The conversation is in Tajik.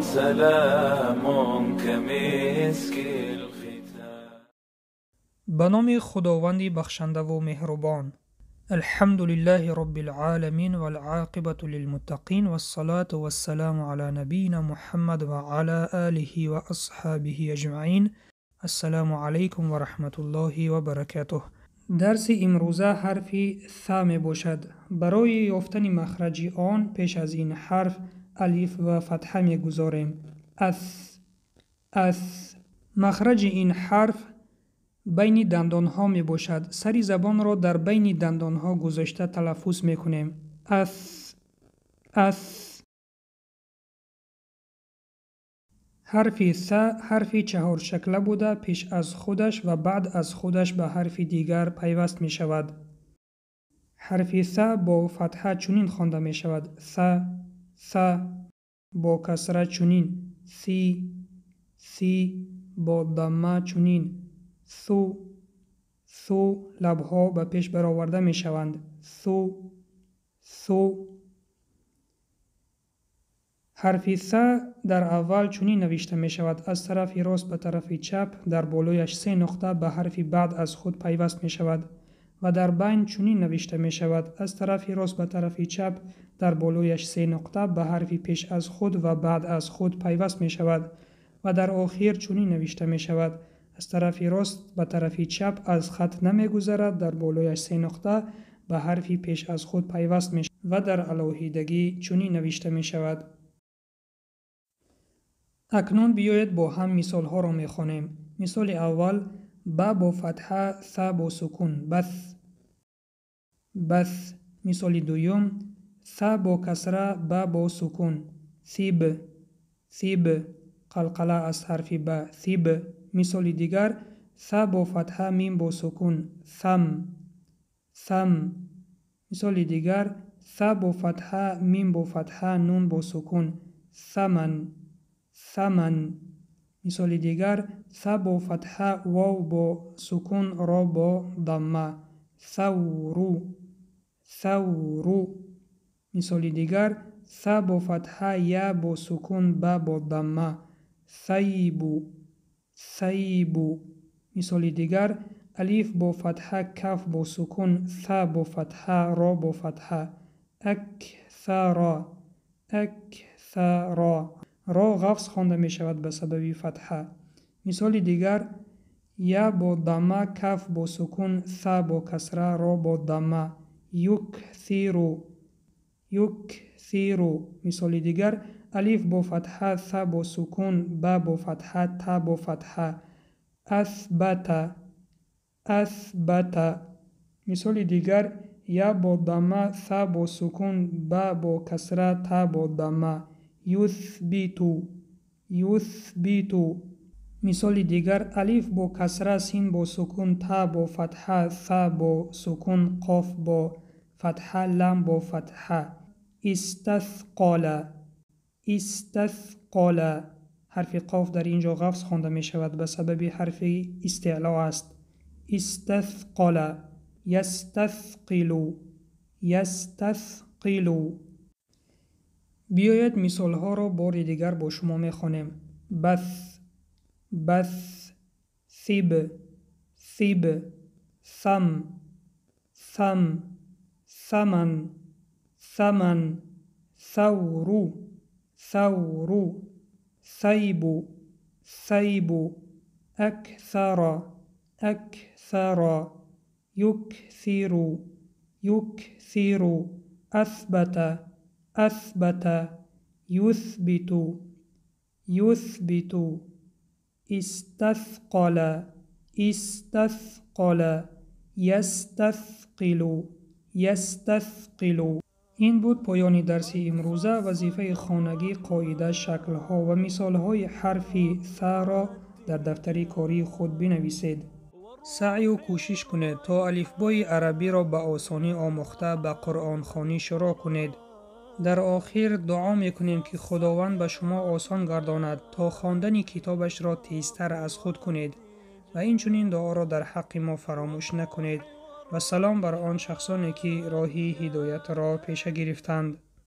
سلام كمسك الختام. Ба номи Худованди бахшандаву меҳрубон. Алҳамду лиллаҳи роббил оламин вал оқибату лилмуттақин вассалату вассаламу ала набийина Муҳаммад ва ала олиҳи ва асҳобиҳи аҷмаин. Ассалому алайкум ва раҳматуллоҳи ва баракатуҳ. Дарси имрӯза ҳарфи са мебошад. Барои ёфтани махраҷи он пеш аз ин ҳарф алиф ва фатҳа мегузорем. Ас, ас. Махраҷи ин ҳарф байни дандонҳо мебошад. Сари забонро дар байни дандонҳо гузошта талаффуз мекунем. Ас, ас. Ҳарфи са ҳарфи чаҳоршакла буда пеш аз худаш ва баъд аз худаш ба ҳарфи дигар пайваст мешавад. Ҳарфи са бо фатҳа чунин хонда мешавад: са, са, бо касра чунин, си, си, бо дамма чунин, су, су, лабҳо ба пеш бароварда мешаванд, су, су. Ҳарфи са дар аввал чунин навишта мешавад: аз тарафи рост ба тарафи чап дар болояш се нуқта ба ҳарфи баъд аз худ пайваст мешавад ва дар байн чунин навишта мешавад: аз тарафи рост ба тарафи чап дар болояш се нуқта ба ҳарфи пеш аз худ ва баъд аз худ пайваст мешавад ва дар охир чунин навишта мешавад: аз тарафи рост ба тарафи чап аз хат намегузарад, дар болояш се нуқта ба ҳарфи пеш аз худ пайваст мешавад ва дар алоҳидагӣ чунин навишта мешавад. Акнун биёед бо ҳам мисолҳоро мехонем. Мисоли аввал: ба бо фатҳа, са бо сукун, бас, бас. Мисоли дуюм: са бо касра, ба бо сукун, сиб, сиб, қалқала аз ҳарфи ба, сиб. Мисоли дигар: са бо фатҳа, мим бо сукун, сам, сам. Мисоли дигар: са бо фатҳа, мим бо фатҳа, нун бо сукун, саман, саман. Мисоли дигар: са бо фатҳа, вов бо сукун, ро бо дамма, савру, савру. Мисоли дигар: са бо фатҳа, я бо сукун, ба бо дамма, сайбу, сайбу. Мисоли дигар: алиф бо фатҳа, каф бо сукун, са бо фатҳа, ро бо фатҳа, аксара, аксара. Ро ғафз хонда мешавад ба сабаби фатҳа. Мисоли дигар: я бо дамма, каф бо сукун, са бо касра, ро бо дамма, юксиру, юксиру. Мисоли дигар: алиф бо фатҳа, са бо сукун, ба бо фатҳа, та бо фатҳа, асбата, асбата. Мисоли дигар: я бо дамма, са бо сукун, ба бо касра, та бо дамма, юсбиту, юсбиту. Мисоли дигар: алиф бо касра, син бо сукун, та бо фатҳа, са бо сукун, қоф бо фатҳа, лам бо фатҳа, истасқола, истасқола. Ҳарфи қоф дар ин ҷо ғафз хонда мешавад ба сабаби ҳарфи истеъло аст. Истасқола, ястасқилу, ястасқилу. Биёед мисолҳоро бори дигар бо шумо мехонем. Бас, бас, сиб, сиб, сам, сам, саман, саман, савру, савру, сайбу, сайбу, аксара, аксара, юксиру, юксиру, асбата, асбата, юсбиту, юсбиту, истасқала, истасқала, ястасқилу, ястасқилу. Ин буд поёни дарси имрӯза. Вазифаи хонагӣ, қоида, шаклҳо ва мисолҳои ҳарфи саро дар дафтари кории худ бинависед. Саъю кӯшиш кунед то алифбои арабиро ба осонӣ омӯхта ба қуръонхонӣ шурӯъ кунед. Дар охир дуо мекунем, ки Худованд ба шумо осон гардонад то хондани китобашро тезтар аз худ кунед ва инчунин дуоро дар ҳаққи мо фаромӯш накунед. Ва салом бар он шахсоне, ки роҳи ҳидоятро пеша гирифтанд.